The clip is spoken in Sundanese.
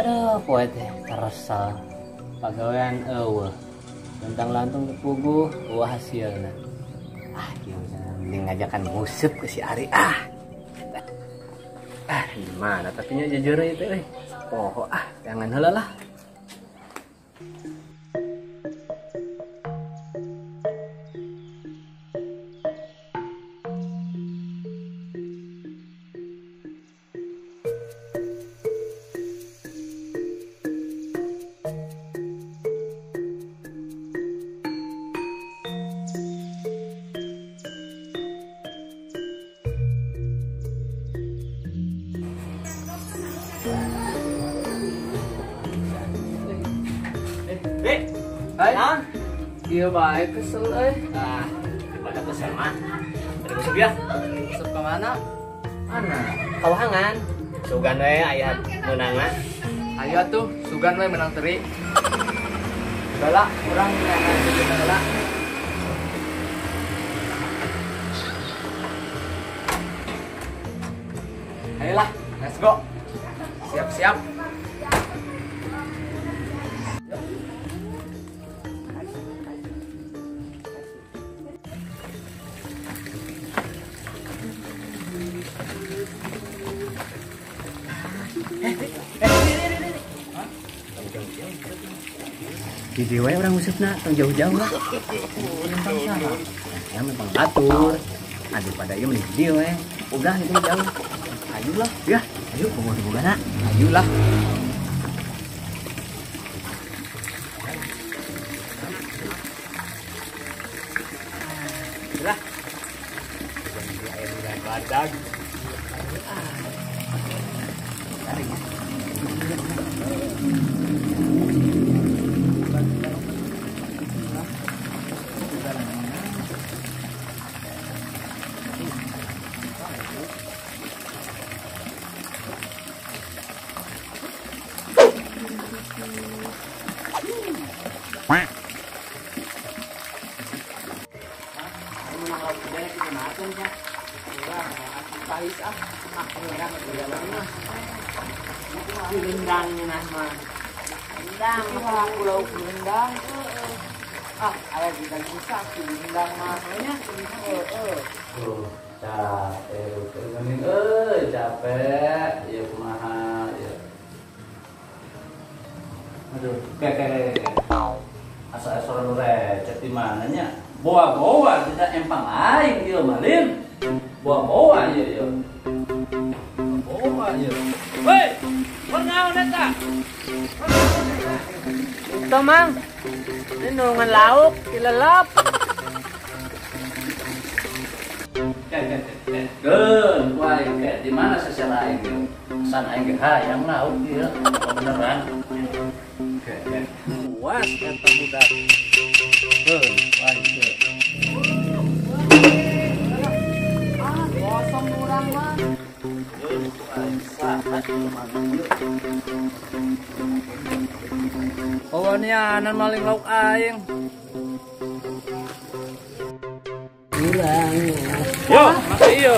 Aduh, poe teh keresel. Pagawean eueuh. Lentang lantung puguh eueuh hasilna. Ah, kieu mending ngajakan nguseup ke si Ari ah. Ah, gimana tapi nya jujur itu euy. Poho ah, jangan heula lah. Hai. Iya baik kesel euy. Ah, daripada kesel mah. Dari useup ya. Useup ka mana? Mana? Kawahangan. Sugan we aya meunangna. Ayo atuh, sugan we menang teri. Bala, urang nyangan jeung heula. Ayolah, let's go. Siap-siap. Di wae urang ngusupna tong jauh-jauh lah. Lempang saha? Ya lempang batur. Aduh pada ieu mending di we. Udah itu jauh. Ayolah, ya. Ayo boga-bogana. Ayolah. Lah. Badag. Rendang nah mah. Rendang mah pulau rendang. Ah, aya di daging sapi rendang mah nya. Heeh. Tuh, capek mending euy, capek. Ieu kumaha ieu. Aduh, kek. Asa asa nu recet di mana nya? Boa-boa tidak empang aing ieu mah, Lin. Boa-boa ieu ieu. Boa ieu. Hei, naon eta? Itu mang, ini nulungan lauk, dilelep. Keun, wah kayak di mana sesel aing ieu? Pesan aing ge hayang lauk ieu, beneran. Puas eta budak. Keun, wah ieu. Ah, kosong urang mah. Pawanianan maling lauk aing. Urang. Yo, masih iyo.